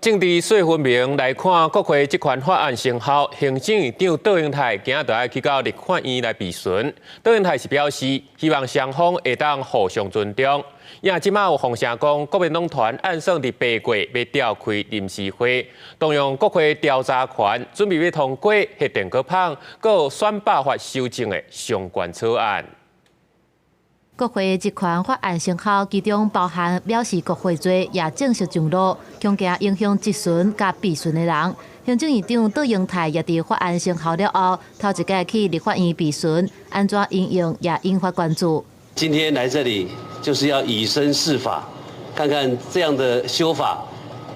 政治細分明來看，國會質權法案生效，行政院長卓榮泰今仔就愛去到立法院來備詢。卓榮泰是表示，希望雙方會當互相尊重。也這馬有風聲講，國民黨團按算佇8月欲召開臨時會，動用國會調查權，準備欲通過核電閣麭、閣選罷法修正的相關草案。國會質權法案生效，其中包含藐視國會罪，也正式上路，恐驚影響質詢佮備詢的人。行政院長卓榮泰也佇法案生效了後，頭一擺去立法院備詢，按怎應用也引發關注。今天來這裡就是要以身試法，看看這樣的修法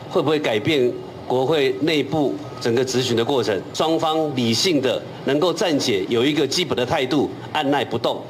會不會改變國會內部整個質詢的過程。雙方理性的能夠暫且有一個基本的態度，按捺不動，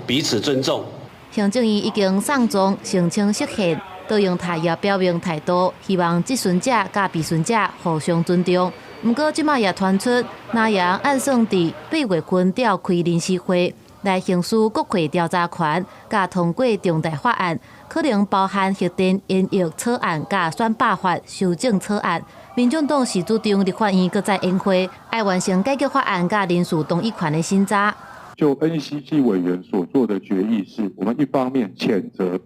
彼此尊重。行政院已經送狀聲稱釋憲，卓榮泰也表明態度，希望質詢者佮備詢者互相尊重。毋過這馬也傳出，藍營按算佇8月份召開臨時會來行使國會調查權，佮通過重大法案，可能包含核電延役草案佮選罷法修正草案。民眾黨是主張立法院閣再延會，愛完成改革法案佮人事動議權的審查。就 NCC 委員所做的決議是，我們一方面譴責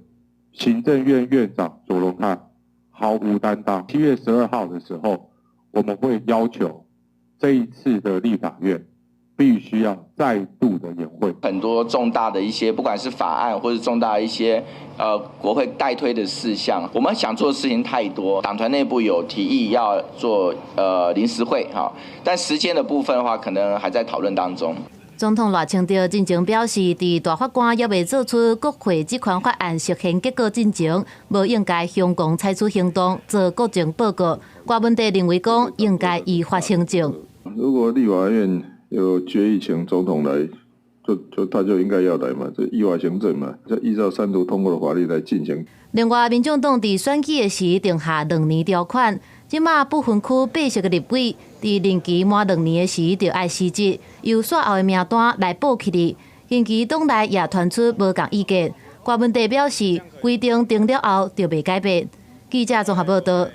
行政院院長卓榮泰毫無擔當。7月12號的時候，我們會要求這一次的立法院必須要再度的延會。很多重大的一些，不管是法案或者重大一些國會待推的事項，我們想做的事情太多。黨團內部有提議要做臨時會哈，但時間的部分的話，可能還在討論當中。總統賴清德進前表示，佇大法官猶未做出國會質權法案釋憲結果進前，無應該向公採取行動做國情報告。郭文帝認為講應該依法行政。如果立法院有決議請總統來，就他就應該要來嘛，這依法行政嘛，就依照三讀通過的法律來進行。另外，民眾黨佇選舉的時定下兩年條款，這馬不分區80個立委，佇任期滿兩年的時就愛辭職，由選後的名單來補起來。近期黨內也傳出無仝意見，郭文帝表示規定定了後就袂改變。記者綜合報道。